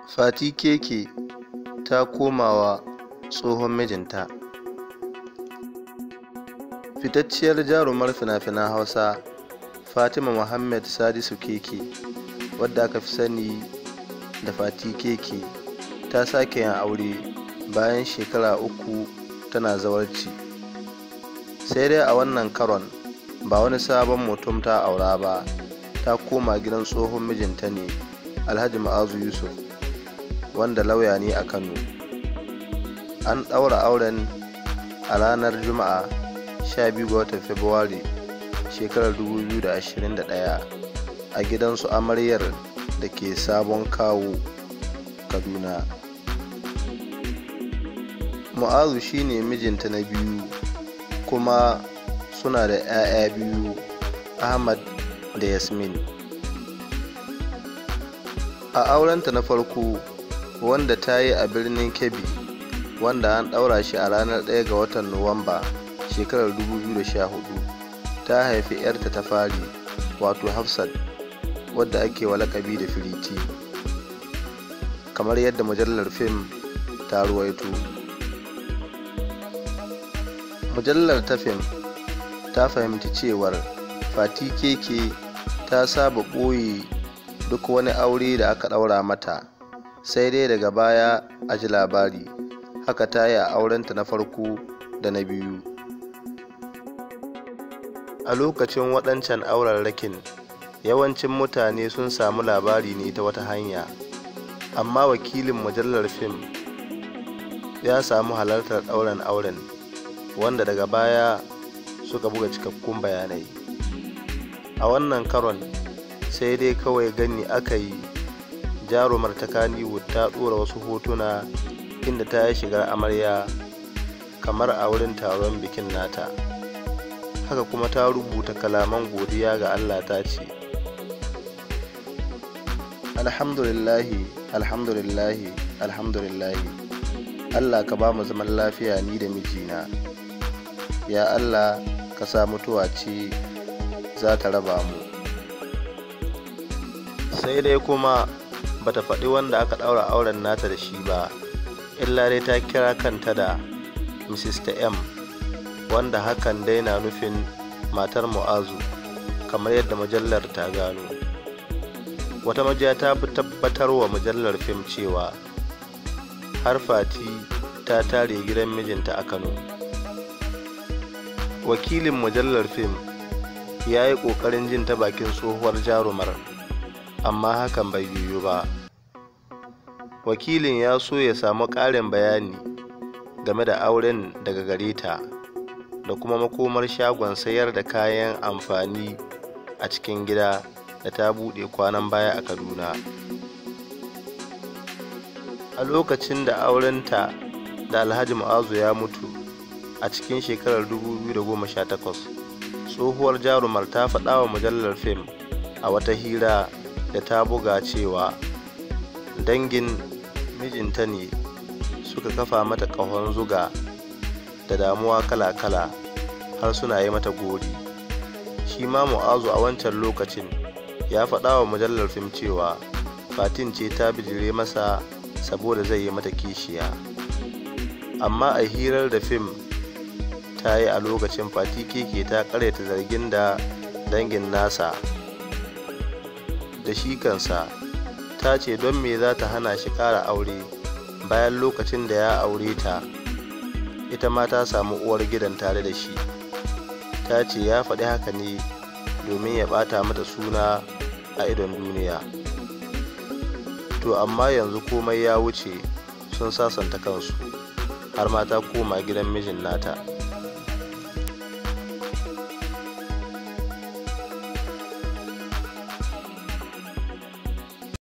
Fati Keke ta komawa tsohon mijinta. Fitacciyar jarumar fina-finan Hausa Fatima Muhammad Sadisu Keke, wadda aka fi sani da Fati Keke, ta sake yin aure bayan shekara 3 tana zawarci. Sai dai a wannan karon ba wani sabon mutum ta aura ba, ta koma gidan tsohon mijinta ne, Alhaji Mu'azu Yusuf, wanda lauya ne a Kano. An ɗaura auren a ranar Juma'a 12 ga watan Fabrairu shekarar 2021 a gidansu amaryar da ke Sabon Kawo, Kaduna. Mu'azu shine mijinta na biyu kuma suna da 'ya'ya biyu, Ahmad da Yasmin. A aurenta na farko, wanda ta yi a birnin Kebbi, wanda an ɗaura shi a ranar 1 ga watan Nuwamba shekarar 2014, ta haifi 'yarta ta fari, wato Hafsat, wadda ake wa lakabi da Firiti, kamar yadda mujallar fim ta ruwaito. Mujallar ta fim ta fahimci cewar Fati Keke ta saba ɓoye duk wani aure da aka ɗaura mata, sai dai daga baya a ji labari. Haka ta yi a aurenta na farko da na biyu. A lokacin waɗancan aurarrakin, yawancin mutane sun samu labari ne ta wata hanya, amma wakilin mujallar fim ya samu halartar ɗaurin auren, wanda daga baya suka buga cikakkun bayanai. A wannan karon, sai dai kawai gani aka yi jarumar ta Kannywood ta ɗora wasu hotuna inda ta yi shigar amarya kamar a wurin taron bikin nata. Haka kuma ta rubuta kalaman godiya ga Allah, ta ce, "Alhamdulillahi, alhamdulillahi, alhamdulillahi. Allah ka ba mu zaman lafiya ni da mijina. Ya Allah ka sa mutuwa ce za ta raba mu." Sai dai kuma bata faɗi wanda aka ɗaura auren nata da shi ba, illa dai ta kira kanta da Mrs. M, wanda hakan dai na nufin matar Mu'azu, kamar yadda mujallar ta gano. Wata majiya ta tabbatar wa mujallar fim cewa har Fati ta tare gidan mijinta a Kano. Wakilin mujallar fim ya yi ƙoƙarin jin ta bakin tsohuwar jarumar, amma hakan bai yiwu ba. Wakilin ya so ya samu ƙarin bayani game da auren daga gare ta da kuma makomar shagon sayar da kayan amfani a cikin gida da ta buɗe kwanan baya a Kaduna. A lokacin da aurenta da Alhaji Mu'azu ya mutu a cikin shekarar 2018, tsohuwar jarumar ta faɗa wa mujallar fim a wata hira da ta buga cewa dangin mijinta ne suka kafa mata ƙahon zuga da damuwa kala-kala har suna yi mata gori. Shi ma Mu'azu a wancan lokacin ya faɗa wa mujallar fim cewa Fatin ce ta bijire masa saboda zai yi mata kishiya. Amma a hirar da fim ta yi a lokacin, Fati Keke ta karyata zargin da dangin nasa da shi kansa. Ta ce don me za ta hana shi ƙara aure bayan lokacin da ya aure ta ita ma ta samu uwar gidan tare da shi. Ta ce ya faɗi haka ne domin ya ɓata mata suna a idon duniya. To amma yanzu komai ya wuce, sun sasanta kansu, har ma ta koma gidan mijin nata.